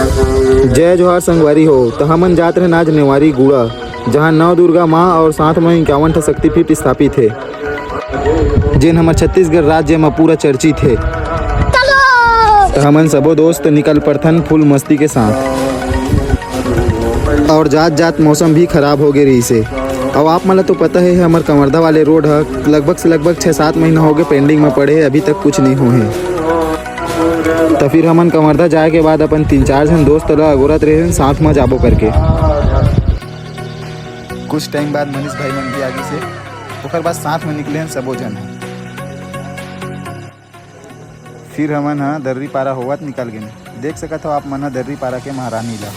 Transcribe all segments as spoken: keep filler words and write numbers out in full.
जय जोहार संगवारी हो, त हमन जात रहन आज नेवारी गुड़ा, जहाँ नौ दुर्गा माँ और साथ में इक्यावन ठा शक्तिपीठ स्थापित हे, जेन हमर छत्तीसगढ़ राज्य में पूरा चर्चित हे। त हमन सबो दोस्त निकल पड़थन फुल मस्ती के साथ। और जात जात मौसम भी खराब हो गे रहिस हे। अब आप मन ला तो पता हे, हमर कवर्धा वाले रोड ह लगभग से लगभग छः सात महीना हो गे pending में पड़े हे, अभी तक कुछ नहीं होए हे। त फिर हमन कवर्धा जाए के बाद अपन तीन चार झन दोस्त ला अगोरत रहे साथ में जाबो करके। कुछ टाइम बाद मनीष भाई मन भी आ गिस हे, ओकर बाद साथ में निकले हन सबो झन। फिर हमन ह दर्री पारा होवत निकल गेन। देख सकत हो आप मन ह दर्री पारा के महारानी ला।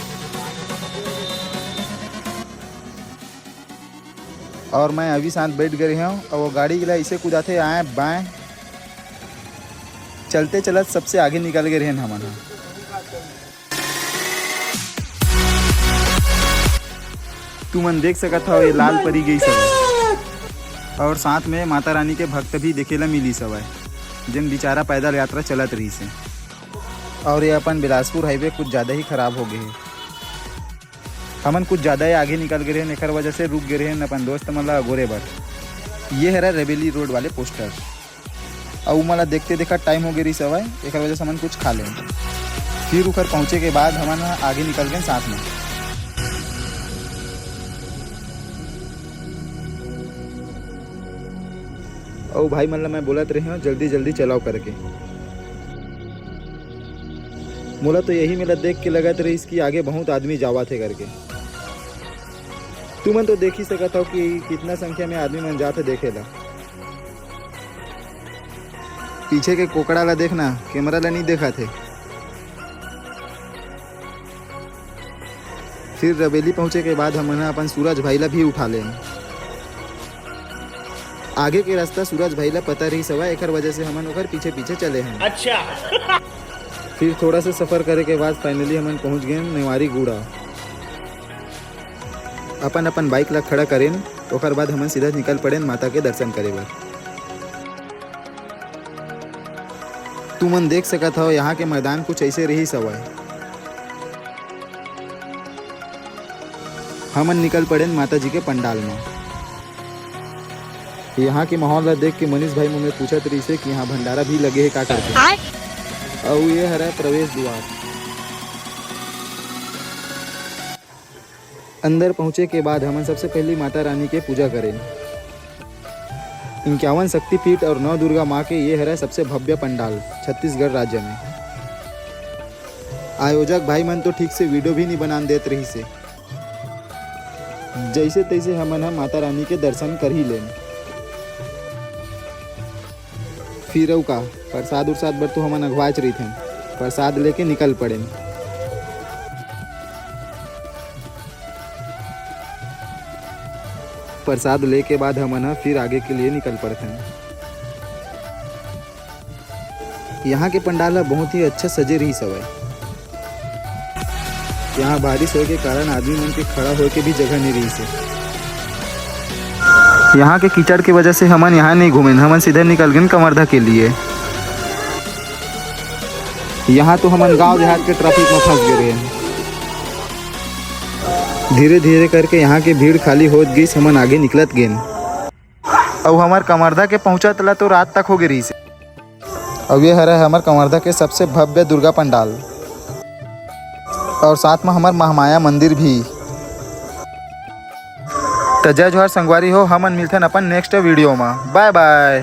और मैं अभी साथ बैठ गए हूँ और वो गाड़ी ला इसे कुदाथे आए बाएं, चलते चलत सबसे आगे निकल गए रहन हमन ह। तुमन देख सकत हव, ये लाल परी गई सब, और साथ में माता रानी के भक्त भी देखे ला मिली सब, जेन बेचारा पैदल यात्रा चलत रहिस हे। और ये अपन बिलासपुर हाईवे कुछ ज़्यादा ही खराब हो गए हे। हमन कुछ ज़्यादा ही आगे निकल गए रहन, एकर वजह से रुक गए रहन अपन दोस्त मन ला अगोरे बर। ये हरा रेबेली रोड वाले पोस्टर। अउ उमन ला देखते देखत टाइम हो गे रिहिस हवय, एकर वजह से हमन कुछ खा लेन। फिर उखर पहुँचे के बाद हमन ह आगे निकल गेन साथ में। अउ भाई मन ला मैं बोलत रहे हूँ, जल्दी जल्दी चलाओ करके। मोला तो यही मेला देख के लगत रहिस कि आगे बहुत आदमी जावत हे करके। तुमन तो देख ही सकत हव कि कितना संख्या में आदमी मन जात हे देखे ला। पीछे के कोकड़ा ला देखना, कैमरा ला नहीं देखत हे। फिर रबेली पहुँचे के बाद हमन ह अपन सूरज भाई ला भी उठा लेन। आगे के रास्ता सूरज भाई ला पता रहिस हवय, एकर वजह से हमन ओकर पीछे पीछे चले हन। अच्छा। फिर थोड़ा सा सफर करे के बाद finally हमन पहुँच गेन नेवारी गुड़ा। अपन अपन बाइक ला खड़ा करेन, ओकर बाद हमन सीधा निकल पड़ेन माता के दर्शन करे बर। तुमन देख सकत हव, यहाँ के मैदान कुछ ऐसे रहिस हवय। हमन निकल पड़ेन माता जी के पंडाल में। यहाँ के माहौल ला देख के मनीष भाई मोमे पूछत रहिसे कि यहाँ भंडारा भी लगे हे का करके। आय। अउ ये हरय प्रवेश द्वार। अंदर पहुँचे के बाद हमन सबसे पहली माता रानी के पूजा करेन। इक्यावन शक्तिपीठ और नौ दुर्गा माँ के ये हरय सबसे भव्य पंडाल छत्तीसगढ़ राज्य में। आयोजक भाई मन तो ठीक से वीडियो भी नहीं बनान देत रहिसे। जैसे तैसे हमन ह माता रानी के दर्शन कर ही लेन। फिर अउ का, प्रसाद उरसाद बर तो हमन अघवाच रहिथन, प्रसाद लेके निकल पड़ेन। प्रसाद लेके बाद हमन ह फिर आगे के लिए निकल पड़थन। यहाँ के पंडाल ह बहुत ही अच्छा सजे रहिस हवय। यहाँ बारिश होए के कारण आदमी मन के खड़ा होए के भी जगह नहीं रहिस हे। यहाँ के कीचड़ के वजह से हमन यहाँ नहीं घूमेन, हमन सीधे निकल गेन कवर्धा के लिए। यहाँ तो हमन गांव देहात के ट्रैफिक में फंस गए रहेन। धीरे धीरे करके यहाँ के भीड़ खाली होत गिस, हमन आगे निकलत गेन। अउ हमर कवर्धा के पहुँचत ला तो रात तक हो गे रहिस। अउ ये हरय हमर कवर्धा के सबसे भव्य दुर्गा पंडाल, और साथ में हमर महामाया मंदिर भी। त जय जोहार संगवारी हो, हमन मिलथन अपन नेक्स्ट वीडियो में। बाय बाय।